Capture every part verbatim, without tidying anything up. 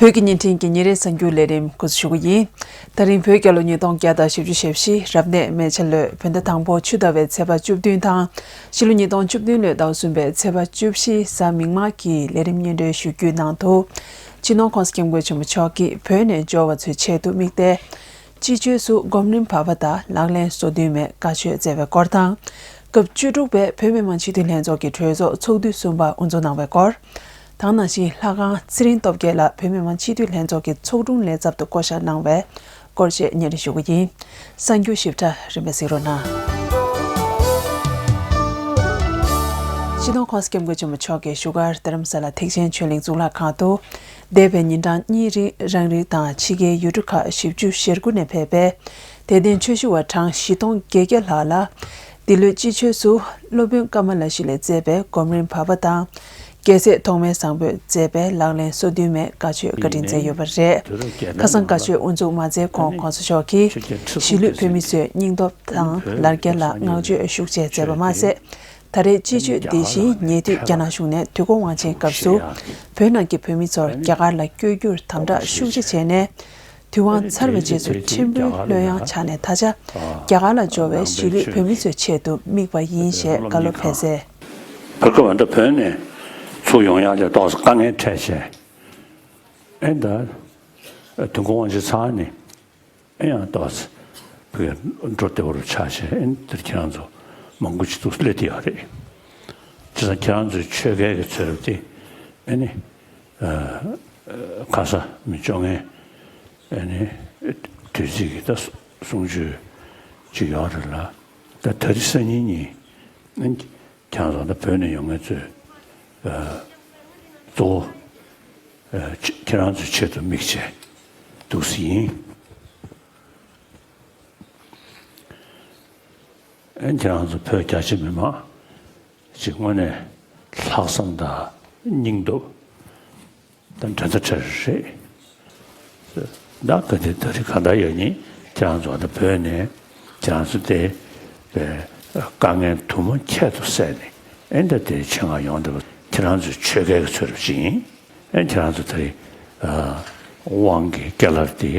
བོད་ཀྱི་བརྙན་འཕྲིན་གྱི་ཉིན་རེའི་གསར་འགྱུར་ལས་རིམ་འགོ་འཛུགས་ཞུ་གི་ཡིན། ད་རིང་བོད་རྒྱལ་ལོ་ཉིས་སྟོང་བརྒྱ་དང་བཞི་བཅུ་ཞེ་བཞི་རབ་གནས་མེ་བྱ་ལོའི་བོད་ཟླ་དང་པོ་ཆུ་ཟླ་བའི་ཚེས་པ་བཅུ་བདུན་དང་། ཕྱི་ལོ་ཉིས་སྟོང་བཅུ་བདུན་ལོའི་ཟླ་བ་གསུམ་པའི་ཚེས་པ་བཅུ་བཞི་གཟའ་མིག་དམར་གྱི་ལས་རིམ་སྙན་སྒྲོན་ཞུ་རྒྱུའི་ནང་དུ། སྤྱི་ནོར་༸གོང་ས་༸སྐྱབས་མགོན་ཆེན་པོ་མཆོག་གིས་བོད་ནས་འབྱོར་བ་ཚོའི་ཆེད་དུ་དམིགས་ཏེ། སྤྱི་ཆོས་སུ་སྒོམ་རིམ་བར་པ་དང་ལག་ལེན་སོ་བདུན་མའི་བཀའ་ཆོས་སྩལ་བའི་སྐོར་དང་། སྐབས་བཅུ་དྲུག་པའི་བོད་མི་མང་སྤྱི་འཐུས་ལྷན་ཚོགས་ཀྱི་གྲོས་ཚོགས་ཚོགས་དུས་གསུམ་པ་དབུ་འཛུགས་གནང་བའི་སྐོར། དེ་ནང་བཞིན་ལྷ་ཁང་ཚེ་རིང་སྟོབས་རྒྱལ་ལགས་བོད་མི་མང་སྤྱི་འཐུས་ལྷན་ཚོགས་ཀྱི་ཚོགས་དྲུང་ལས་ཚབ་ཏུ་བསྐོ་བཞག་གནང་བའི་སྐོར་བཅས་སྙན་སྒྲོན་ཞུ་གི་ཡིན། གསར་འགྱུར་ཞིབ་ཕྲ་རིམ་པས་གཟིགས་རོགས་གནང་། སྤྱི་ནོར་༸གོང་ས་༸སྐྱབས་མགོན་ཆེན་པོ་མཆོག་གིས་བཞུགས་སྒར་རྡ་རམ་ས་ལ་ཐེག་ཆེན་ཆོས་གླིང་གཙུག་ལག་ཁང་དུ། འདས་པའི་ཉིན་གྲངས་གཉིས་རིང་རང་རིགས་དང་ཕྱི་རྒྱལ་ཡུལ་གྲུ་ཁག་བཞི་བཅུ་ཞེ་དགུ་ནས་ཕེབས་པའི་དད་ལྡན་ཆོས་ཞུ་བ་གྲངས་བཞི་སྟོང་བརྒྱད་བརྒྱ་ལྷག་ལ། འདི་ལོའི་སྤྱི་ཆོས་སུ་སློབ་དཔོན་ཀ་མ་ལ་ཤཱི་ལས་མཛད་པའི་སྒོམ་རིམ་བར་པ་དང་། རྒྱལ་སྲས་ཐོགས་མེད་བཟང་པོས་མཛད་པའི་ལག་ལེན་སོ་བདུན་མའི་བཀའ་ཆོས་བཀའ་དྲིན་སྩལ་ཡོད་པ་རེད། ཁ་སང་བཀའ་ཆོས་དབུ་འཛུགས་མ་མཛད་གོང་༸གོང་ས་མཆོག་གིས་གཞིས་ལུས་བོད་མི་ཚོའི་སྙིང་སྟོབས་དང་ལ་རྒྱ་ལ་བསྔགས་བརྗོད་ཤུགས་ཆེ་མཛད་པ་མ་ཟད། ད་རེས་སྤྱི་ཆོས་འདི་བཞིན་ཉེ་དུས་རྒྱ་ནག་གཞུང་ནས་དུས་འཁོར་དབང་ཆེན་སྐབས་སུ་བོད་ནང་གི་བོད་མི་ཚོར་རྒྱ་གར་ལ་བསྐྱོད་རྒྱུར་དམ་དྲག་ཤུགས་ཆེ་བྱས་ནས། དུས་དབང་ཚར་བའི་རྗེས་སུ་ཕྲན་བུའི་ལྷོད་ཡངས་ཆགས་ནས་ད་ཆ་རྒྱ་གར་ལ་འབྱོར་བའི་གཞིས་ལུས་བོད་མི་ཚོའི་ཆེད་དུ་དམིགས་པ་ཡིན་ཞེས་བཀའ་སློབ་ཕེབས་གསལ། བོད་སྐབས་ད་བོད་ནས་ཚུར་ཡོང་ཡག་ལ་ཏོག་ཙམ་དཀའ་ངལ་འཕྲད་བྱས། ཨེ་ད་དུས་འཁོར་དབང་ཆེན་ཚར་ནས་ཨེ་ཡང་ཏོག་ཙམ་བོད་འགྲོ་བདེ་བོ་རུ་ཆགས་བྱས། ཨེ་འདིར་ཁྱེད་རང་ཚོ་མང་པོ་ཅིག་ཏུ་སླེབས་བསྡད་ཡོད་རེད། བྱས་ཙང་ཁྱེད་རང་ཚོའི་ཆོས་སྐལ་གྱི་ཚོད་རེད་དེ། ཨེ་ནི་ཁ་ས་མི་བཅོ་ལྔའི་ཨེ་ནི་དུས་ཚིགས་ཀྱི་ད་གསུང་ཆོས་ཅིག་ཡོད་རེད་ལ། ད་ད་རེས་སང་ཉིན་ཉིན་ཨེ་ཁྱེད་རང་ཚོ་ད་བོད་ནས་ཡོང་མཁན་ཚོས་ཨ་གཙོ་བོ་ཨ་ཁྱེད་ཁྱེད་རང་ཚོའི་ཆེད་དུ་དམིགས་བྱས་འདུག་སེ་ཡིན། ཨེ་ཁྱེད་རང་ཚོ་བོད་རྒྱ་ཆེ་མི་མང་ཅིག་དངོས་གནས་ལྷག་བསམ་དང་སྙིང་སྟོབས་དང་འགྲན་ཟླ་བྲལ་རེད། ད་ག་དེ་ད་རེས་གང་ལྟར་ཡོད་ཉིན་ཁྱེད་རང་ཚོ་ད་བོད་ནས་ཁྱེད་རང་ཚོ་དེ་དཀའ་ངལ་དུ་མ་ཁྱད་དུ་བསད་ནས་ཨེ་ད་དེ་ཆེད་མངགས་ཡོང་བསྡད་པ་ཁྱེད་རང་ཚོའི་ཆོས་སྐལ་གྱི་ཚོད་རེད་ཅིང་། ཨེ་ཁྱེད་རང་ཚོ་དེ་རིང་ཨ་དབང་གི་རྒྱ་ལར་དེ་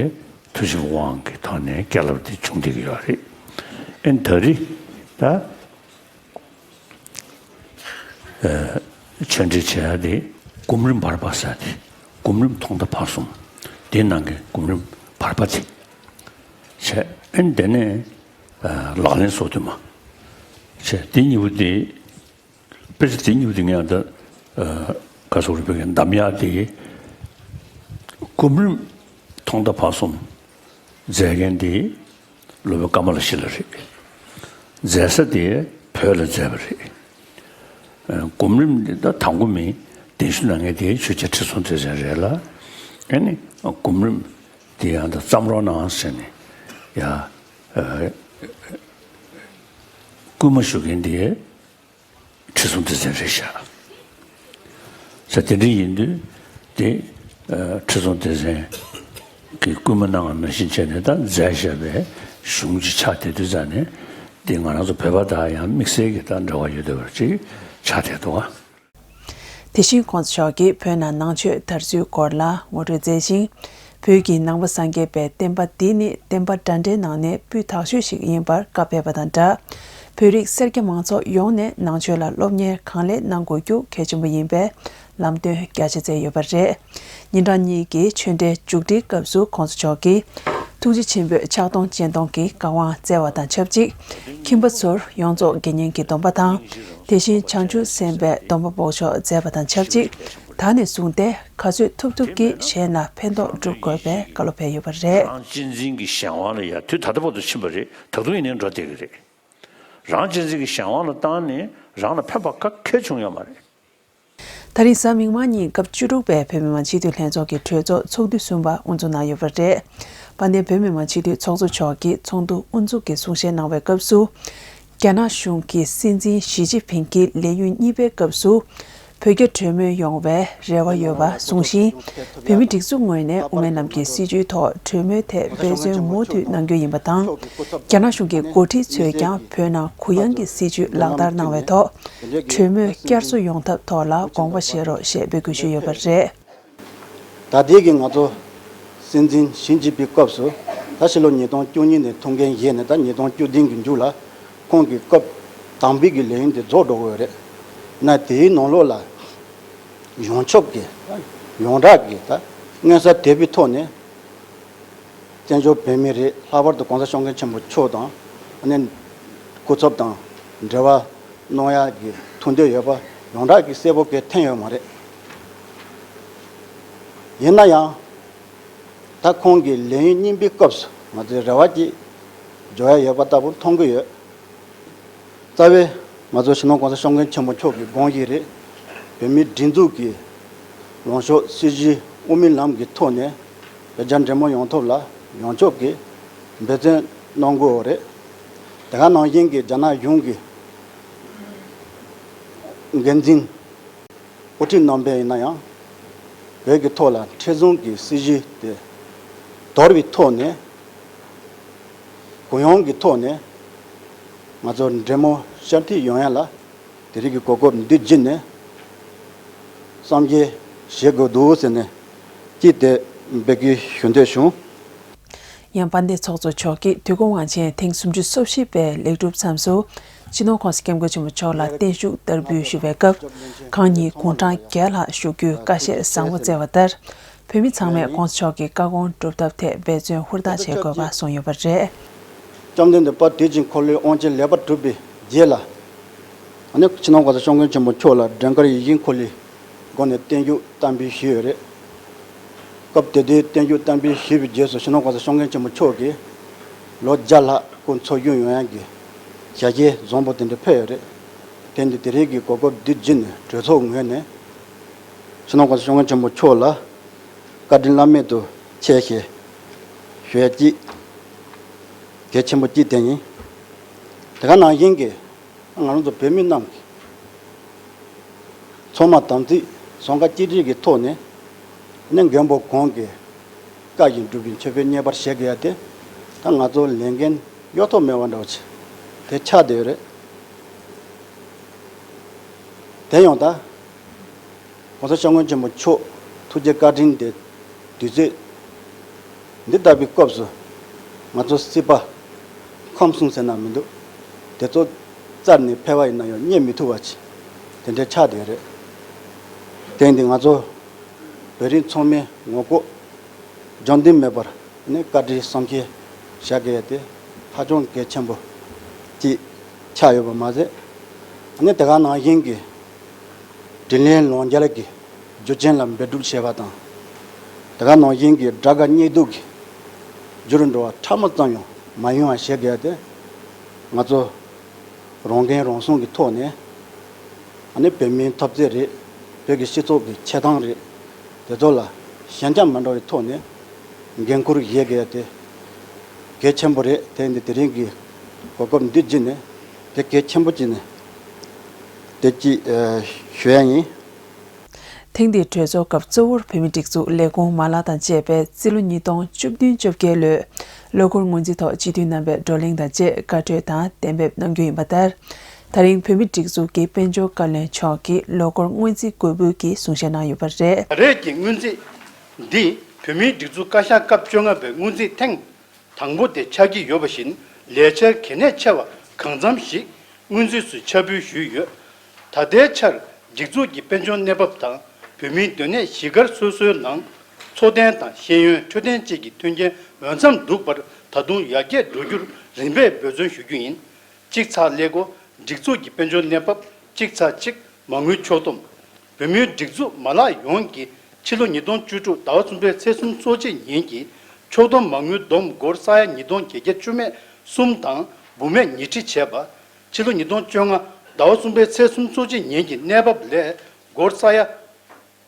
ཐུགས་ཞིབ་དབང་གི་ཐོག་ནས་རྒྱ་ལར་དེ་བྱུང་བསྡད་ཀྱི་ཡོད་རེད། ཨེ་ད་རེས་ད་ཨ་ཆོས་འབྲེལ་བྱེད་ཡ་དེ་སྒོམ་རིམ་བར་པ་ཟེར་ཏེ། སྒོམ་རིམ་ཐོག་མཐའ་བར་གསུམ་དེའི་ནང་གི་སྒོམ་རིམ་བར་པ་དེ་བྱས། ཨེ་དེ་ནས་ཨ་ལག་ལེན་སོ་བདུན་མ་བྱས། དེ་གཉིས་པོ་དེ། དཔེ་ཆ་དེ་གཉིས་པོ་དེ་ངས་ད་ཨ་ག་སོག་རིག་པའི་གདམ་ཡག་དེ་སྒོམ་རིམ་ཐོག་མཐའ་བར་གསུམ་མཛད་མཁན་དེ་སློབ་དཔོན་ཀ་མ་ལ་ཤཱི་ལ་རེད། མཛད་ས་དེ་བོད་ལ་མཛད་པ་རེད། ཨ་སྒོམ་རིམ་དེ་ད་དང་པོ་མི་གདན་ཞུ་གནང་མཁན་དེ་ཆོས་རྒྱལ་ཁྲི་སྲོང་ལྡེ་བཙན་རེད་ལ། ཨ་ནི་སྒོམ་རིམ་དེ་ཡང་ད་བརྩམ་རོགས་གནང་ཟེར་ནས་ཡ་ཨ་སྐུལ་མ་ཞུ་མཁན་དེ་ཁྲི་སྲོང་ལྡེ་བཙན་རེད་ཤག་ས་དེ་འདྲ་ཡིན་དུས་དེ་ཨ་ཁྲི་སྲོང་ལྡེ་བཙན་གྱིས་སྐུལ་མ་གནང་བ་ནང་བཞིན་བྱས་ནས་ད་མཛད་བཞག་པའི་གཞུང་ཅིག་ཆགས་བསྡད་དུས་ཙང་ནས། དེ་ང་རང་ཚོ་བོད་པ་དང་ཡང་དམིགས་བསལ་གྱི་ད་འབྲེལ་བ་ཡོད་བསྡད་པ་ཅིག་ཆགས་བསྡད་འདུག་ག་དེ་བཞིན་༸གོང་ས་མཆོག་གིས་བོད་ནང་ནང་ཆོས་དར་ཚུལ་སྐོར་ལ་ངོ་སྤྲོད་མཛད་ཅིང་། བོད་ཀྱི་ནང་པ་སངས་རྒྱས་པའི་བསྟན་པ་འདི་ནི་བསྟན་པ་འདྲ་འདྲའི་ནང་ནས་སྤུས་དག་ཤོས་ཤིག་ཡིན་པར་བཀའ་ཕེབས་པ་དང་སྦྲགས། བོད་རིགས་སེར་སྐྱ་མང་ཚོགས་ཡོངས་ནས་ནང་ཆོས་ལ་སློབ་གཉེར་གང་ལེགས་གནང་དགོས་རྒྱུ་གལ་ཆེན་པོ་ཡིན་པའི་ལམ་སྟོན་རྒྱ་ཆེ་མཛད་ཡོད་པ་རེད། ཉིན་གྲངས་གཉིས་ཀྱི་ཆོས་འབྲེལ་མཇུག་སྒྲིལ་སྐབས་སུ་༸གོང་ས་མཆོག་གིས་ཐུགས་རྗེ་ཆེན་པོས་ཕྱག་སྟོང་སྤྱན་སྟོང་གི་བཀའ་དབང་སྩལ་བ་དང་ཆབས་ཅིག་ཁྱིམ་པ་ཚོར་ཡོངས་རྫོགས་དགེ་བསྙེན་གྱི་སྡོམ་པ་དང་། དེ་བཞིན་བྱང་ཆུབ་སེམས་དཔའི་སྡོམ་པ་འབོགས་ཆོག་མཛད་པ་དང་ཆབས་ཅིག་ད་ནས་བཟུང་སྟེ་ག་ཚོད་ཐུབ་ཐུབ་ཀྱིས་གཞན་ལ་ཕན་ཐོགས་སྒྲུབ་དགོས་པའི་བཀའ་སློབ་ཕེབས་ཡོད་པ་རེད། རང་གཅེས་འཛིན་གྱི་གཞན་དབང་ལ་ཡ་དུས་ད་ལྟ་བར་དུ་ཕྱིན་པ་རེད། ད་དུང་ཡིན་ནའི་འགྲོ་བསྡད་ཀྱི་རེད། རང་གཅེས་འཛིན་གྱི་གཞན་དབང་ལ་བཏང་ནས་རང་ལ་ཕན་པ་ག་གེ་བྱུང་ཡོད་མ་རེད། ད་རིང་གཟའ་མིག་དམར་ཉིན་སྐབས་བཅུ་དྲུག་པའི་བོད་མི་མང་སྤྱི་འཐུས་ལྷན་ཚོགས་ཀྱི་གྲོས་ཚོགས་ཚོགས་དུས་གསུམ་པ་དབུ་འཛུགས་གནང་ཡོད་པ་རེད། དཔལ་ལྡན་བོད་མི་མང་སྤྱི་འཐུས་ཚོགས་གཙོ་མཆོག་གིས་ཚོགས་འདུ་དབུ་འཛུགས་ཀྱི་གསུང་བཤད་གནང་བའི་སྐབས་སུ། རྒྱ་ནག་གཞུང་གི་སྲིད་འཛིན་ཞི་ཅིན་ཕིང་གི་ལས་ཡུན་གཉིས་པའི་སྐབས་སུ། བོད་རྒྱ་གྲོས་མོལ་ཡོང་བའི་རེ་བ་ཡོད་པ་གསུངས་ཤིང་། བོད་མི་སྒྲིག་འཛུགས་ངོས་ནས་དབུ་མའི་ལམ་གྱི་སྲིད་བྱུས་ཐོག་གྲོས་མོལ་ཐད་འབད་བརྩོན་མུ་མཐུད་གནང་རྒྱུ་ཡིན་པ་དང་། རྒྱ་ནག་གཞུང་གི་འགོ་ཁྲིད་ཚོས་ཀྱང་བོད་ནང་གུ་ཡངས་ཀྱི་སྲིད་བྱུས་ལག་བསྟར་གནང་བའི་ཐོག་གྲོས་མོལ་བསྐྱར་གསོ་ཡོང་ཐབས་ཐོག་ལ་དགོངས་པ་བཞེས་རོགས་ཞེས་འབོད་སྐུལ་ཞུས་ཡོད་པ་རེད། ད་ལྟའི་གི་ང་ཚོ་སྲིད་འཛིན་ཞི་ཅིན་ཕིང་སྐབས་སུ་ད་ཕྱི་ལོ་ཉིས་སྟོང་བཅུ་གཉིས་ནས་ཐུགས་འགན་བཞེས་ནས་ད་ཉིས་སྟོང་བཅུ་བདུན་གི་མཇུག་ལ་ཁོང་གི་སྐབས་དང་པོའི་གི་ལས་ཡུན་དེ་རྫོགས་འགྲོ་གི་ཡོད་རེད། ན་དེའི་ནང་ལོགས་ལ་ཡོངས་ཁྱབ་ཀྱི་ཡོངས་གྲགས་ཀྱི་ད་མངོན་གསལ་དོད་པོའི་ཐོག་ནས། བཙན་བྱོལ་བོད་མི་རེད། ལྷག་པར་དུ་༸གོང་ས་༸སྐྱབས་མགོན་ཆེན་པོ་མཆོག་དང་ཨ་ནི་སྐུ་ཚབ་དང་འབྲེལ་བ་གནང་ཡག་གི་ཐུགས་འདོད་ཡོད་པ་ཡོངས་གྲགས་ཀྱི་གསལ་པོ་གང་ཐོན་ཡོད་མ་རེད། ཡིན་ན་ཡང་ད་ཁོང་གི་ལས་ཡུན་གཉིས་པའི་སྐབས་སུ་ང་ཚོའི་རེ་བ་གཅིག་འཇོག་ཡ་ཡོད་པ་ལྟ་བུ་མཐོང་གི་ཡོད། རྩ་བའི་ང་ཚོ་སྤྱི་ནོར་༸གོང་ས་༸སྐྱབས་མགོན་ཆེན་པོ་མཆོག་གི་དགོངས་གཞི་རེད། བོད་མིའི་སྒྲིག་འཛུགས་ཀྱི་ལངས་ཕྱོགས་སྲིད་བྱུས་དབུ་མའི་ལམ་གྱི་ཐོག་ནས་བོད་རྒྱ་འབྲེལ་མོལ་ཡོང་ཐབས་ལ་ཡོངས་ཁྱབ་ཀྱིས་འབད་བརྩོན་གནང་དགོས་རེད། དེ་ག་ནང་བཞིན་གྱི་རྒྱ་ནག་གཞུང་གི་འགན་འཛིན་དབུ་ཁྲིད་རྣམ་པས་ཡིན་ན་ཡང་བོད་ཀྱི་ཐོག་ལ་མཁྲེགས་བཟུང་གི་སྲིད་བྱུས་དེ་དོར་བའི་ཐོག་ནས། གུ་ཡངས་ཀྱི་ཐོག་ནས་ང་ཚོ་འབྲེལ་མོལ་ཤར་ཐིག་ཡོང་ཡ་ལ་དེ་རིགས་ཀྱི་གོ་སྐབས་འདི་བརྒྱུད་ནས་བསམ་འཆར་བཞེས་དགོས་འདུག་ཟེར་ནས་ཅིག་དེ་འབོད་སྐུལ་ཞུ་འདོད་བྱུང་། ཡང་དཔལ་ལྡན་ཚོགས་གཙོ་མཆོག་གིས་དུས་འཁོར་དབང་ཆེན་ཐེངས་སུམ་ཅུ་སོ་བཞི་པའི་ལེགས་གྲུབ་མཚམས་སུ་སྤྱི་ནོར་༸གོང་ས་༸སྐྱབས་མགོན་ཆེན་པོ་མཆོག་ལ་བརྟན་བཞུགས་བསྟར་འབུལ་ཞུ་བའི་སྐབས་ཁང་ཉིད་དགུང་གྲངས་བརྒྱད་ལྷག་བཞུགས་རྒྱུའི་བཀའ་བཤད་བཟང་པོ་སྩལ་བ་ལྟར། བོད་མི་ཚང་མས་༸གོང་ས་མཆོག་གི་བཀའ་དགོངས་སྒྲུབ་ཐབས་ཐད་འབད་བརྩོན་ཧུར་ཐག་བྱེད་དགོས་པ་གསུངས་ཡོད་པ་རེད། བཅོམ་ལྡན་འདས་དཔལ་དུས་ཀྱི་འཁོར་ལོའི་དབང་ཆེན་ལེགས་པར་གྲུབ་པའི་རྗེས་ལ། ཨ་ནི་སྤྱི་ནོར་༸གོང་ས་༸སྐྱབས་མགོན་ཆེན་པོ་མཆོག་ལ་མགྲོན་ཁང་ཡིད་བཞིན་འཁོར་ལོའི་སྒོ་ནས་བརྟན་བཞུགས་བསྟར་འབུལ་ཞུས་ཡོད་རེད། སྐབས་དེ་དུས་བརྟན་བཞུགས་བསྟར་འབུལ་ཞུས་པའི་རྗེས་སུ་སྤྱི་ནོར་༸གོང་ས་༸སྐྱབས་མགོན་ཆེན་པོ་མཆོག་གིས་ལོ་བརྒྱ་ལྷག་སྐུ་འཚོ་བཞུགས་ཡོང་ཡག་གི་ཞལ་བཞེས་བཟང་པོ་དེ་འདྲ་ཕེབས་ཡོད་རེད། དེ་འདི་དེ་རིང་གི་གོ་སྐབས་འདི་བརྒྱུད་ནས་གྲོས་ཚོགས་ངོས་ནས་སྤྱི་ནོར་༸གོང་ས་༸སྐྱབས་མགོན་ཆེན་པོ་མཆོག་ལ་བཀའ་དྲིན་བླ་མེད་དུ་ཆེ་ཞེས་ཞུ་ཡ་གཅིག་གལ་ཆེན་པོ་གཅིག་དེ་ཡིན། དེ་ག་ནང་བཞིན་གྱི་ང་རང་ཚོ་བོད་མི་རྣམས་ཀྱིས་ཚང་མ་དམ་ཚིག་གཟུ་དཀའ་གཅིག་སྒྲིལ་གྱི་ཐོག་ནས་ནི་མགོན་པོ་གང་གི་བཀའ་བཞིན་སྒྲུབ་པའི་མཆོད་འབུལ་བརྙེས་པར་བྱེད་དགོས་ཡ་དེ་ད་ང་ཚོ་ལས་འགན་གཡོལ་ཐབས་མེད་པ་འདྲ་བོ་ཅིག་དེ་ཆགས་བསྡད་ཡོད་རེད། དེ་ཡང་ད་༸གོང་ས་༸སྐྱབས་མགོན་ཆེན་པོ་མཆོག་ཐུགས་རྗེ་བཀའ་དྲིན་དེ་དུས་ཚོད་འདི་ལྟ་བུའི་སྐབས་སུ་ང་ཚོ་སྲིད་པ་ཁམས་གསུམ་ཟེར་ན་མི་འདུག་དེ་ཚོ་རྩར་ནས་ཕེབས་པ་ཡིན་ན་ཡང་རྙེད་མི་ཐུབ་པ་ཅིག་དེ་འདྲའི་ཆགས་བསྡད་ཡོད་རེད། དེ་ཡིན་དུས་ང་ཚོ་བོད་རིགས་ཚང་མའི་ངོ་ལྐོག་སྦྱོང་བརྡུང་མེད་པར་ནི་བཀའ་དྲིན་བསམ་ཤེས་བྱ་དགོས་ཡ་དེ་ཧ་ཅང་གལ་ཆེན་པོ་ཅིག་ཆགས་ཡོད་པ་མ་ཟད། ནི་དེ་ག་ནང་བཞིན་གྱི་དྲིན་ལན་ལོག་འཇལ་གྱི་རྒྱུ་རྐྱེན་ལ་འབད་སྒྲུབ་བྱེད་པ་དང་། དེ་ག་ནང་བཞིན་གྱི་དགྲ་དགའ་གཉེན་སྡུག་གི་རྒྱུ་རུ་འགྲོ་བ་ཕྲ་མོ་ཙམ་ཡང་མ་ཡོང་བ་བྱེད་དགོས་ཡ་དེ་ང་ཚོ་རང་འགན་རང་སྲུང་གི་ཐོག་ནས་ཨ་ནི་བོད་མིའི་འཐབ་རྩོད་རེད། བོད་ཀྱི་སྤྱི་ཚོགས་ཀྱི་འཆལ་གཏམ་རེད། དེ་ཚོ་ལ་ཞེན་ཆགས་མ་འགྲོ་བའི་ཐོག་ནས་འགན་འཁུར་བཞེས་དགོས་ཡ་དེ་གལ་ཆེན་པོ་རེད། དེ་འདི་དེ་རིང་གི་གོ་སྐབས་འདི་བརྒྱུད་ནས་དེ་གལ་ཆེན་པོ་བྱས་ནས་དེ་གཅིག་ཨ་ཞུ་ཡ་ཡིན། ཐེངས་འདིའི་གྲོས་ཚོགས་སྐབས་གཙོ་བོར་བོད་མིའི་སྒྲིག་འཛུགས་ལས་ཁུངས་མ་ལག་དང་བཅས་པའི་རྩིས་ལོ་ཉིས་སྟོང་བཅུ་བདུན་བཅོ་བརྒྱད་ལོའི་ལོ་འཁོར་སྔོན་རྩིས་ཐོག་སྤྱི་འཐུས་རྣམ་པས་བགྲོ་གླེང་དང་བཅས་བཀའ་འཁྲོལ་དང་གཏན་འབེབས་གནང་རྒྱུ་ཡིན་པ་ལྟར། ད་རིང་བོད་མིའི་སྒྲིག་འཛུགས་ཀྱི་དཔལ་འབྱོར་བཀའ་བློན་མཆོག་གིས་ལོ་འཁོར་སྔོན་རྩིས་སྐོར་འབུལ་གྱི་གསུང་བཤད་གནང་ཡོད་པ་རེད། ད་རེས་ཀྱི་སྔོན་རྩིས་འདི་བོད་མིའི་སྒྲིག་འཛུགས་བཀའ་ཤག་སྐབས་བཅོ་ལྔ་པའི་སྔོན་རྩིས་ཐེངས་དང་པོ་དེ་ཆགས་ཀྱི་ཡོད་པ་བཞིན་ལས་འཆར་གལ་གནད་ཆེ་བ་གང་འཚམ་ཞིག་སྔོན་རྩིས་སུ་ཆ་འབུལ་ཞུས་ཡོད། ད་ལྟའི་ཆར་སྒྲིག་འཛུགས་ཀྱི་དཔལ་འབྱོར་གནས་བབ་དང་བོད་མིའི་སྡོད་གནས་གཞིས་སྒར་སོ་སོའི་ནང་འཚོ་རྟེན་དང་ཤེས་ཡོན་འཕྲོད་བསྟེན་བཅས་ཀྱི་མཐུན་རྐྱེན་འོས་འཚམ་འདུག་པར་ད་དུང་ཡར་རྒྱས་འགྲོ་རྒྱུར་རིམ་པས་འབད་བརྩོན་ཞུ་རྒྱུ་ཡིན། གཅིག་ཚེག་ཀླད་ཀོར་སྒྲིག་འཛུགས་ཀྱི་དཔལ་འབྱོར་གནས་བབ་གཅིག་ཚེག་གཅིག་མ་དངུལ་ཕྱོགས་བསྡོམས། བོད་མིའི་སྒྲིག་འཛུགས་མ་ལག་ཡོངས་ཀྱིས་ཕྱི་ལོ་ཉིས་སྟོང་བཅུ་དྲུག་ཟླ་བ་གསུམ་པའི་ཚེས་སུམ་ཅུ་སོ་གཅིག་ཉིན་གྱི་ཕྱོགས་བསྡོམས་མ་དངུལ་བསྡོམས་སྒོར་ས་ཡ་ཉིས་སྟོང་བརྒྱད་བརྒྱ་བཅུ་མེད་གསུམ་དང་འབུམ་མེད་ཉིས་ཁྲི་བྱས་པ། ཕྱི་ལོ་ཉིས་སྟོང་བཅོ་ལྔ་ཟླ་བ་གསུམ་པའི་ཚེས་སུམ་ཅུ་སོ་གཅིག་ཉིན་གྱི་གནས་བབ་ལས་སྒོར་ས་ཡ་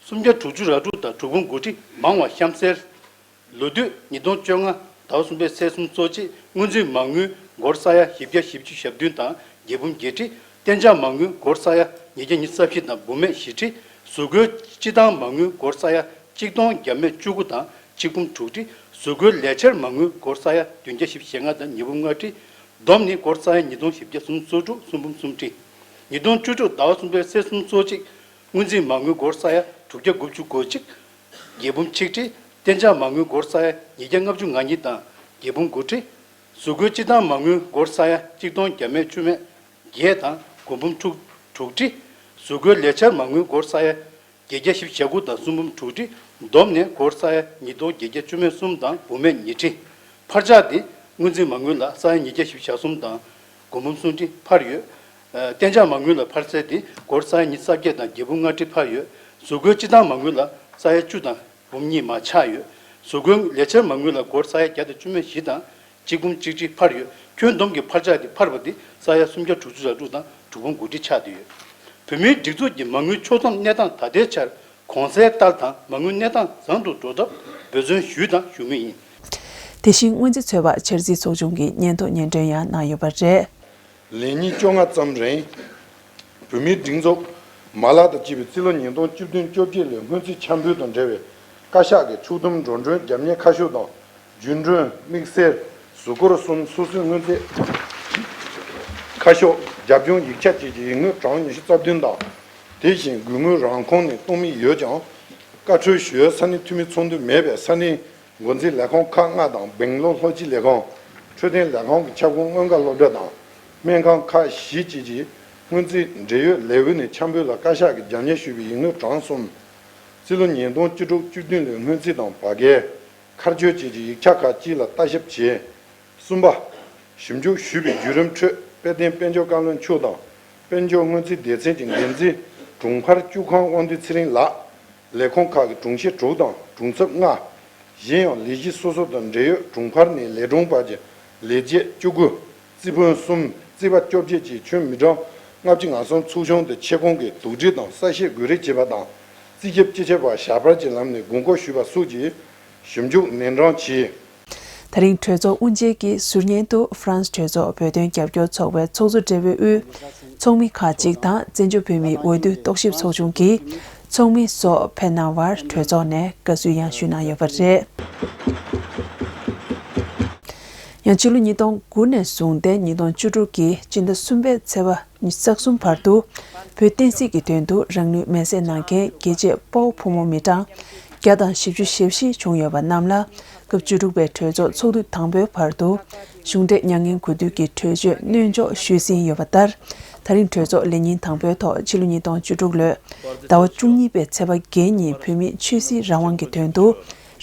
སུམ་བརྒྱ་དྲུག་ཅུ་ར་དྲུག་དང་དྲུག་འབུམ་དགུ་ཁྲི་མང་བ་གཤམ་གསལ། ལོ་དུས་ཉིས་སྟོང་བཅོ་ལྔ་ཟླ་བ་གསུམ་པའི་ཚེས་སུམ་ཅུ་སོ་གཅིག་སྔོན་རྩིས་མ་དངུལ་སྒོར་ས་ཡ་བཞི་བརྒྱ་བཞི་བཅུ་ཞེ་བདུན་དང་བརྒྱད་འབུམ་བརྒྱད་ཁྲི། གཏན་འཇགས་མ་དངུལ་སྒོར་ས་ཡ་ཉིས་བརྒྱ་ཉི་ཤུ་རྩ་བཞི་དང་འབུམ་མེད་བཞི་ཁྲི། གཟུགས་སྐུའི་སྤྱི་བཏང་མ་དངུལ་སྒོར་ས་ཡ་གཅིག་སྟོང་བརྒྱ་མེད་བཅུ་དགུ་དང་ཆིག་འབུམ་དྲུག་ཁྲི། གཟུགས་སྐུའི་ལས་འཆར་མ་དངུལ་སྒོར་ས་ཡ་བདུན་བརྒྱ་བཞི་བཅུ་ཞེ་ལྔ་དང་ཉིས་འབུམ་ལྔ་ཁྲི། བསྡོམས་ནི་སྒོར་ས་ཡ་ཉིས་སྟོང་བཞི་བརྒྱ་སུམ་ཅུ་སོ་དྲུག་གསུམ་འབུམ་གསུམ་ཁྲི། ཉིས་སྟོང་བཅུ་དྲུག་ཟླ་བ་གསུམ་པའི་ཚེས་སུམ་ཅུ་སོ་གཅིག་སྔོན་རྩིས་མ་དངུལ་སྒོར་ས་ཡ་དྲུག་བརྒྱ་དགུ་བཅུ་གོ་གཅིག་རྒྱལ་འབུམ་ཆིག་ཁྲི། གཏན་འཇགས་མ་དངུལ་སྒོར་ས་ཡ་ཉིས་བརྒྱ་ལྔ་བཅུ་ང་གཉིས་དང་རྒྱལ་འབུམ་དགུ་ཁྲི། གཟུགས་སྒོའི་སྤྱི་བཏང་མ་དངུལ་སྒོར་ས་ཡ་གཅིག་སྟོང་བརྒྱ་མེད་བཅུ་མེད་བརྒྱད་དང་སྒོར་འབུམ་དྲུག་དྲུག་ཁྲི། གཟུགས་སྒོའི་ལས་འཆར་མ་དངུལ་སྒོར་ས་ཡ་བརྒྱད་བརྒྱ་བཞི་བཅུ་ཞེ་དགུ་དང་གསུམ་འབུམ་དྲུག་ཁྲི། བསྡོམས་ནས་སྒོར་ས་ཡ་ཉིས་སྟོང་བརྒྱད་བརྒྱ་བཅུ་མེད་གསུམ་དང་འབུམ་མེད་ཉི་ཁྲི། འཕར་ཆག་དེ་སྔོན་རྩིས་མ་དངུལ་ལ་ས་ཡ་ཉིས་བརྒྱ་བཞི་བཅུ་ཞེ་གསུམ་དང་སྒོར་འབུམ་གསུམ་ཁྲི་འཕར་ཡོད། ཨ། གཏན་འཇགས་མ་དངུལ་ལ་འཕར་ཚད་དེ་སྒོར་ས་ཡ་ཉི་ཤུ་རྩ་བརྒྱད་དང་བརྒྱད་འབུམ་ལྔ་ཁྲི་འཕར་ཡོད། གཟུགས་སྒོའི་སྤྱི་བཏང་མ་དངུལ་ལ་ས་ཡ་བཅུ་དང་འབུམ་གཉིས་མར་ཆག་ཡོད། གཟུགས་སྒོའི་ལས་འཆར་མ་དངུལ་ལ་སྒོར་ས་ཡ་བརྒྱ་དང་བཅུ་མེད་བཞི་དང་གཅིག་འབུམ་གཅིག་ཁྲི་འཕར་ཡོད། ཁྱོན་བསྡོམས་ཀྱི་འཕར་ཆག་དེ་འཕར་བ་དེ་ས་ཡ་སུམ་བརྒྱ་དྲུག་ཅུ་རེ་དྲུག་དང་དྲུག་འབུམ་དགུ་ཁྲི་ཆག་བསྡད་ཡོད། བོད་མིའི་སྒྲིག་འཛུགས་ཀྱི་མ་དངུལ་ཕྱོགས་བསྡོམས་གནས་སྟངས་ད་ལྟའི་ཆར་གོང་གསལ་ལྟར་དང་མ་དངུལ་གནས་སྟངས་བཟང་དུ་འགྲོ་ཐབས་འབད་བརྩོན་ཞུས་དང་ཞུ་མུས་ཡིན། དེ་བཞིན་སྔོན་རྩིས་ཚོད་དཔག་འཆར་རྩིས་ཚོགས་ཆུང་གི་སྙན་ཐོ་སྙན་སྒྲོན་ཡང་གནང་ཡོད་པ་རེད། ལན་གཉིས་བཅོ་ལྔ་ཙམ་རིང་། བོད་མིའི་སྒྲིག་འཛུགས་མ་ལག་དང་བཅས་པའི་རྩིས་ལོ་ཉིས་སྟོང་བཅུ་བདུན་བཅོ་བརྒྱད་ལོའི་སྔོན་རྩིས་འཆར་འབུལ་དང་འབྲེལ་བའི་བཀའ་ཤག་གི་ཕྱོགས་བསྡོམས་འགྲོ་གྲོན་རྒྱབ་གཉེར་ཁ་ཤོག་དང་། རྒྱུན་གྲོན། དམིགས་བསལ་གཟུགས་སྐོར་གསུམ་སོ་སོའི་སྔོན་རྩིས་ཁ་ཤོག་རྒྱབ་ལྗོངས་ཡིག་ཆ་བཅས་ཀྱི་ཡིག་ངོས་གྲངས་ཉི་ཤུ་རྩ་བདུན་དང་། དེ་བཞིན་དགོས་དངུལ་རང་ཁོངས་ནས་གཏོང་མུས་ཡོད་ཀྱང་། བཀའ་འཁྲོལ་ཞུ་ཡས་ས་གནས་འཐུས་མི་ཚོགས་འདུ་མེད་པས་ས་གནས་འགོ་འཛིན་ལས་ཁུངས་ཁག་ལྔ་དང་སྦེང་ལོར་ལྷོ་སྤྱི་ལས་ཁུངས། འཕྲོད་བསྟེན་ལས་ཁུངས་ཀྱི་ཁྱབ་ཁོངས་སྔོན་ཁ་སློབ་གྲྭ་དང་སྨན་ཁང་ཁག་བཞི་བཅས་ཀྱི་སྔོན་རྩིས་འབྲེལ་ཡོད་ལས་འགུལ་ནས་འཆར་འབུལ་ལ་བཀའ་ཤག་གིས་རྒྱབ་གཉེར་ཞུས་པའི་ཡིག་ངོས་གྲངས་གསུམ། རྩིས་ལོ་ཉིས་སྟོང་བཅུ་དྲུག་བཅུ་བདུན་ལོའི་སྔོན་རྩིས་དང་བར་བརྒལ། ཁ་སྐྱོར་བཅས་ཀྱི་ཡིག་ཆ་ཁག་ཅིག་ལ་ལྟ་ཞིབ་བྱས། གསུམ་པ། ཞིབ་འཇུག་ཞུས་པའི་བརྒྱུད་རིམ་ཁྲོད་དཔལ་ལྡན་དཔལ་འབྱོར་བཀའ་བློན་མཆོག་དང་། དཔལ་འབྱོར་སྔོན་རྩིས་སྡེ་ཚན་གྱི་འགན་འཛིན་དྲུང་འཕར་བཅུ་ཁང་དབང་འདུས་ཚེ་རིང་ལགས། ལས་ཁུངས་ཁག་གི་དྲུང་ཆེ་དྲུག་དང་དྲུང་ཚབ་ལྔ། གཞན་ཡང་ལས་གཞི་སོ་སོ་དང་འབྲེལ་ཡོད་དྲུང་འཕར་ནས་ལས་དྲུང་བར་གྱི་ལས་བྱེད་བཅུ་དགུ། རྩིས་དཔོན་གསུམ། རྩིས་པ་བཅོ་བརྒྱད་བཅས་ཁྱོན་མི་གྲངས་ལྔ་བཅུ་ང་གསུམ་ཚོགས་ཆུང་དུ་ཆེད་ཁོངས་ཀྱི་དོགས་འདྲི་དང་གསལ་བཤད་དགོས་རིགས་བྱེད་པ་དང་། རྩིས་ཞིབ་སྤྱི་ཁྱབ་པ་ཞབས་པར་གྱི་ལམ་ནས་དགོངས་སྐོར་ཞུས་པ་སོགས་ཀྱི་ཞིབ་འཇུག་ནན་དྲངས་བྱས། ད་རིང་གྲོས་ཚོགས་དབུ་འབྱེད་ཀྱི་ཟུར་ཉན་དུ་ཧྥ་རན་སི་གྲོས་ཚོགས་བོད་དོན་རྒྱབ་སྐྱོར་ཚོགས་པའི་ཚོགས་གཙོ་སྦྲེལ་པོའི་དབུས་ཚོགས་མི་ཁག་ཅིག་དང་བཙན་བྱོལ་བོད་མིའི་འོས་བསྡུ་རྟོག་ཞིབ་ཚོགས་ཆུང་གི་ཚོགས་མི་སོགས་ཕེབས་གནང་བར་གྲོས་ཚོགས་ནས་དགའ་བསུ་ཡང་ཞུས་གནང་ཡོད་པ་རེད། ཡང་ཕྱི་ལོ་ཉིས་སྟོང་དགུ་ནས་བཟུང་སྟེ་ཉིས་སྟོང་བཅུ་དྲུག་གི་སྤྱི་ཟླ་གསུམ་པའི་ཚེས་པ་ཉི་ཤུ་རྩ་གསུམ་བར་དུ་བོད་བསྟན་སྲིད་ཀྱི་དོན་དུ་རང་ལུས་མེར་སྲེག་གནང་མཁན་རྒྱལ་གཅེས་དཔའ་བོ་ཕོ་མོ་མི་གྲངས་བརྒྱ་དང་བཞི་བཅུ་ཞེ་བཞི་བྱུང་ཡོད་པ་རྣམས་ལ་སྐབས་བཅུ་དྲུག་པའི་གྲོས་ཚོགས་ཚོགས་དུས་དང་པོའི་བར་དུ་གཞུང་འབྲེལ་མྱ་ངན་གུས་འདུད་ཀྱི་གྲོས་ཆོད་སྣོན་འཇོག་ཞུས་ཟིན་ཡོད་པ་ལྟར། ད་རིང་གྲོས་ཚོགས་ལས་ཉིན་དང་པོའི་ཐོག་ཕྱི་ལོ་ཉིས་སྟོང་བཅུ་དྲུག་ལོའི་ཟླ་བ་བཅུ་གཉིས་པའི་ཚེས་པ་བརྒྱད་ཉིན་བོད་མིའི་ཆོས་སྲིད་རང་དབང་གི་དོན་དུ་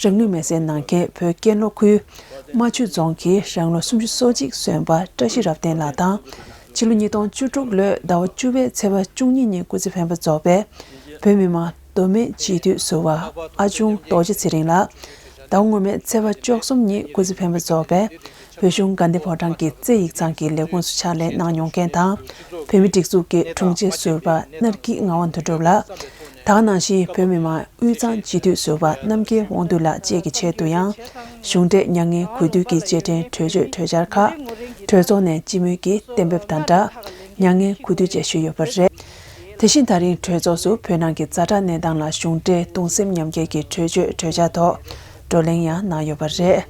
རང་ལུས་མེར་སྲེག་གནང་མཁན་བོད་ཀན་ལྷོ་ཁུལ་རྨ་ཆུ་རྫོང་གི་རང་ལོ་སུམ་ཅུ་སོ་གཅིག་སོན་པ་བཀྲ་ཤིས་རབ་བརྟན་ལགས་དང་། ཕྱི་ལོ་ཉིས་སྟོང་བཅུ་དྲུག་ལོའི་ཟླ་བ་བཅུ་པའི་ཚེས་པ་བཅུ་གཉིས་ཉིན་སྐུ་ཚེ་འཕེན་པ་རྫོགས་པའི་བོད་མི་མང་མདོ་སྨད་སྤྱི་འཐུས་ཟུར་པ་ཨ་ཆུང་རྡོ་རྗེ་ཚེ་རིང་ལགས། ཟླ་བ་སྔོན་མའི་ཚེས་པ་བཅུ་གསུམ་ཉིན་སྐུ་ཚེ་འཕེན་པ་རྫོགས་པའི་བོད་གཞུང་དགའ་ལྡན་ཕོ་བྲང་གི་རྩེ་ཡིག་ཚང་གི་ལས་ཁུངས་སུ་ཕྱག་ལས་གནང་མྱོང་མཁན་དང་། བོད་མིའི་སྒྲིག་འཛུགས་ཀྱི་དྲུང་ཆེ་ཟུར་པ་སྣར་སྐྱིད་ངག་དབང་དོན་གྲུབ་ལགས། དེ་ག་ནང་བཞིན་བོད་མི་མང་དབུས་གཙང་སྤྱི་འཐུས་ཟུར་པ་རྣམ་རྒྱལ་དབང་འདུས་ལགས་བཅས་ཀྱི་ཆེད་དུ་ཡང་གཞུང་འབྲེལ་མྱ་ངན་གུས་འདུད་ཀྱི་རྗེས་དྲན་གྲོས་ཆོད་གྲོས་འཆར་ཁག་གྲོས་ཚོགས་ནས་སྤྱི་མོས་ཀྱིས་གཏན་འབེབས་དང་སྦྲགས་མྱ་ངན་གུས་འདུད་བཅས་ཞུས་ཡོད་པ་རེད། དེ་བཞིན་ད་རིང་གྲོས་ཚོགས་སུ་བོད་ནང་གི་ཛ་དྲག་གནས་སྟངས་ལ་གཞུང་འབྲེལ་གདུང་སེམས་མཉམ་སྐྱེད་ཀྱི་གྲོས་ཆོད་གྲོས་འཆར་ཐོག་བགྲོ་གླེང་ཡང་གནང་ཡོད་པ་རེད།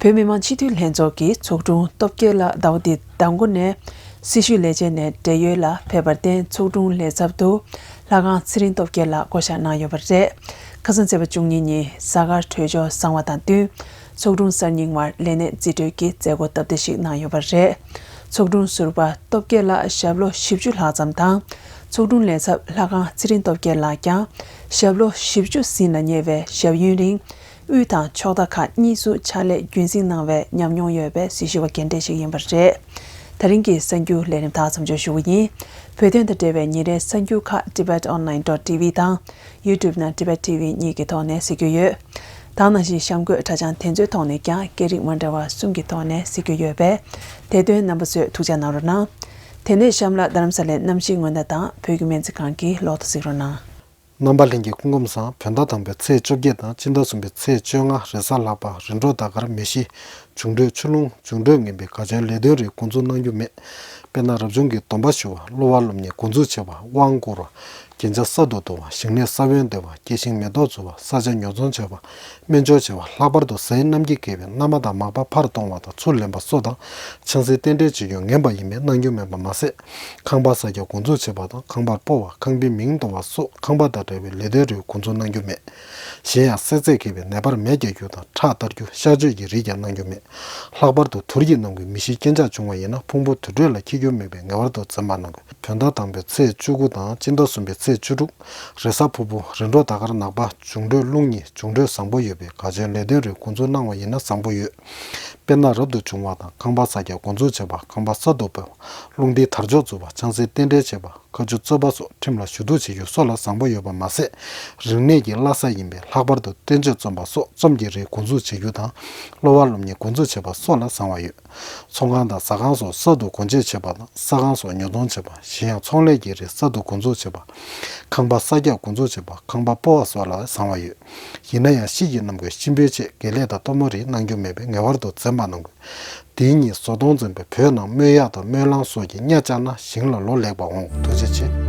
བོད་མི་མང་སྤྱི་འཐུས་ལྷན་ཚོགས་ཀྱི་ཚོགས་དྲུང་སྟོབས་རྒྱལ་ལགས་ཟླ་བ་འདིའི་ཟླ་མགོ་ནས་སྲི་ཞུའི་ལས་བྱེད་ནས་བགྲེས་ཡོལ་ལ་ཕེབས་པར་བརྟེན་ཚོགས་དྲུང་ལས་ཚབ་ཏུ་ལྷ་ཁང་ཚེ་རིང་སྟོབས་རྒྱལ་ལགས་བསྐོ་གཞག་གནང་ཡོད་པ་རེད། ཁ་སང་ཚེས་པ་བཅུ་གཉིས་ཉིན་གཟའ་སྐར་གྲོས་ཆོད་བཟང་བ་དང་བསྟུན་ཚོགས་དྲུང་གསར་རྙིང་བར་ལས་གནས་རྩིས་སྤྲོད་ཀྱི་མཛད་སྒོ་སྟབས་བདེ་ཞིག་གནང་ཡོད་པ་རེད། ཚོགས་དྲུང་ཟུར་པ་སྟོབས་རྒྱལ་ལགས་ཞབས་ལོ་བཞི་བཅུ་ལྷག་ཙམ་དང་། ཚོགས་དྲུང་ལས་ཚབ་ལྷ་ཁང་ཚེ་རིང་སྟོབས་རྒྱལ་ལགས་ཀྱང་ཞབས་ལོ་བཞི་བཅུ་ཟིན་ལ་ཉེ་བའི་ཞབས་ཡུན་རིང་། དབུས་དང་ཕྱོགས་མཐའ་ཁག་གཉིས་སུ་ཕྱག་ལས་རྒྱུན་སྲིང་གནང་བའི་ཉམས་མྱོང་ཡོད་པའི་སྲི་ཞུ་བ་རྒན་གྲས་ཤིག་ཡིན་པ་རེད། ད་རིང་གི་གསར་འགྱུར་ལས་རིམ་དག་མཚམས་འཇོག་ཞུ་བ་ཡིན། བོད་དོན་དང་འབྲེལ་བའི་ཉིན་རེའི་གསར་འགྱུར་ཁག་Tibet Online dot T V དང་YouTube ནང་Tibet T V གཉིས་ཀྱི་ཐོག་ནས་གཟིགས་རྒྱུ་ཡོད། དེ་ག་ནང་བཞིན་གཤམ་འཁོད་དྲ་བྱང་དེ་ཚོའི་ཐོག་ནས་ཀྱང་སྐད་རིགས་མ་འདྲ་བ་གསུམ་གྱི་ཐོག་ནས་གཟིགས་རྒྱུ་ཡོད་པས། དེ་དོན་རྣམ་པ་ཚོས་ཐུགས་འཇགས་གནང་རོགས་གནང་། དེ་ནས་གཤམ་ལ་རྡ་རམ་ས་ལའི་གནམ་གཤིས་སྔོན་བརྡ་དང་བོད་ཀྱི་སྨན་རྩིས་ཁང་གི་ལོ་ཐོ་གཟིགས་རོགས་གནང་། རྣམ་པ་ལྷན་རྒྱས་སྐུ་ཁམས་བཟང་། བོད་ཟླ་དང་པོའི་ཚེས་བཅོ་བརྒྱད་དང་སྤྱི་ཟླ་གསུམ་པའི་ཚེས་བཅོ་ལྔ་རེས་གཟའ་ལྷག་པ་རིམ་གྲོ་ཟླ་སྐར་མེ་བཞི། འབྱུང་འཕྲོད་ཆུ་རླུང་། འབྱུང་འཕྲོད་ངན་པའི་གར་བྱང་ལས་དོན་རིགས་འགོ་འཛུགས་གནང་རྒྱུ་མེད། དཔེར་ན་རབ་བྱུང་གི་སྡོམ་པ་ཞུ་བ། གློ་བ་སློབ་གཉེར་འགོ་འཛུགས་བྱེད་པ། དབང་བསྐུར་བ། རྒྱན་ཆ་གསར་དུ་བཏོན་པ། ཞིང་ལས་ས་བོན་འདེབས་པ། སྐྱེ་ཤིང་མེ་ཏོག་འཛུགས་པ། ས་ཆ་ཉོ་ཚོང་བྱེད་པ། སྨན་སྦྱོར་བྱེད་པ། ལྷག་པར་དུ་ཟས་རྣམས་ཀྱིས་གོས་པའི་མནའ་མ་དང་མག་པ་ཕར་གཏོང་བ་དང་ཚུར་ལེན་པ་སོགས་དང་། ཆང་སའི་རྟེན་འབྲེལ་བྱེད་རྒྱུ་ངན་པ་ཡིན་པས་གནང་རྒྱུ་མེད་པ་མ་ཟད། ཁང་པ་གསར་རྒྱག་འགོ་འཛུགས་བྱེད་པ་དང་ཁང་པར་སྤོ་བ། ཁང་པའི་མིང་གཏོང་བ་སོགས་ཁང་པ་དང་འབྲེལ་བའི་ལས་དོན་རིགས་འགོ་འཛུགས་གནང་རྒྱུ་མེད། གཞན་ཡང་སེལ་ཚད་མཁས་པའི་ནད་པར་མེ་རྒྱག་རྒྱུ་དང་ཁྲག་གཏར་རྒྱུ། གཤག་བཅོས་ཀྱི་རིགས་ཀྱང་གནང་རྒྱུ་མེད། ལྷག་པར་དུ་དུར་གྱིས་གནང་དགོས་མི་ཤི་རྐྱེན་ཆག་བྱུང་བ་ཡིན་ན་ཕུང་པོ་དུར་ཁྲོད་ལ་འཁྱེར་རྒྱུ་མེད་པས་ངེས་པར་དུ་འཛེམ་པ་གནང་དགོས། བོད་ཟླ་དང་པོའི་ཚེས་བཅུ་དགུ་དང་སྤྱི་ཟླ་གསུམ་པའི་ཚེས་བཅུ་དྲུག་རེས་གཟའ་ཕུར་བུ། རིམ་གྲོ་ཟླ་སྐར་ནག་པ། འབྱུང་འཕྲོད་རླུང་གཉིས། འབྱུང་འཕྲོད་བཟང་པོ་ཡོད་པས་ག་བྱུང་ལས་དོན་རིགས་འགོ་འཛུགས་གནང་བ་ཡིན་ན་བཟང་པོ་ཡོད། དཔེར་ན་རབ་ཏུ་བྱུང་བ་དང་ཁང་པ་གསར་རྒྱག་འགོ་འཛུགས་བྱེད་པ། ཁང་པ་གསར་དུ་སྤོ་བ། རླུང་རྟའི་དར་ལྕོག་འཛུགས་པ། ཆང་སའི་རྟེན་འབྲེལ་བྱེད་པ། མཁའ་སྤྱོད་རྩོད་པ་སོགས་ཁྲིམས་ལ་ཞུ་གཏུག་བྱེད་རྒྱུ་སོགས་ལ་བཟང་པོ་ཡོད་པ་མ་ཟད། རིག་གནས་ཀྱི་བླ་གཟའ་ཡིན་པས་ལྷག་པར་དུ་བསྟན་བཅོས་རྩོམ་པ་སོགས་རྩོམ་གྱི་རིགས་འགོ་འཛུགས་བྱེད་རྒྱུ་དང་། སློབ་པ་སློབ་གཉེར་འགོ་འཛུགས་བྱེད་པ་སོགས་ལ་བཟང་བ་ཡོད། ཚོང་ཁང་དང་ཟ་ཁང་སོགས་གསར་དུ་སྒོ་འབྱེད་བྱེད་པ་དང་ཟ་ཁང་སོགས་ཉོ་ཚོང་བྱེད་པ། གཞན་ཡང་ཚོང་ལས་ཀྱི་རིགས་གསར་དུ་འགོ་འཛུགས་བྱེད་པ། ཁང་པ་གསར་རྒྱག་འགོ་འཛུགས་བྱེད་པ། ཁང་པ་སྤོ་བ་སོགས་ལ་བཟང་བ་ཡོད། ཡིན་ན་ཡང་དཔྱིད་ཀྱི་གནམ་གོས་གཤིན་པོའི་ཆེད་དགེ་ལས་དང་སྟོན་མོ་རིགས་གནང་རྒྱུ་མེད་པས་ངེས་པར་དུ་འཛེམ་པ་གནང་དགོས། དེ་ཉིད་བཟོ་གཏོང་འཛིན་པའི་བོད་ནང་རྨོ་ཡག་དང་རྨོ་གླང་སོགས་ཀྱིས་གཉའ་བཅག་ན་ཞིང་ལ་ལོ་ལེགས་པ་འོང་། ཐུགས་རྗེ་ཆེ།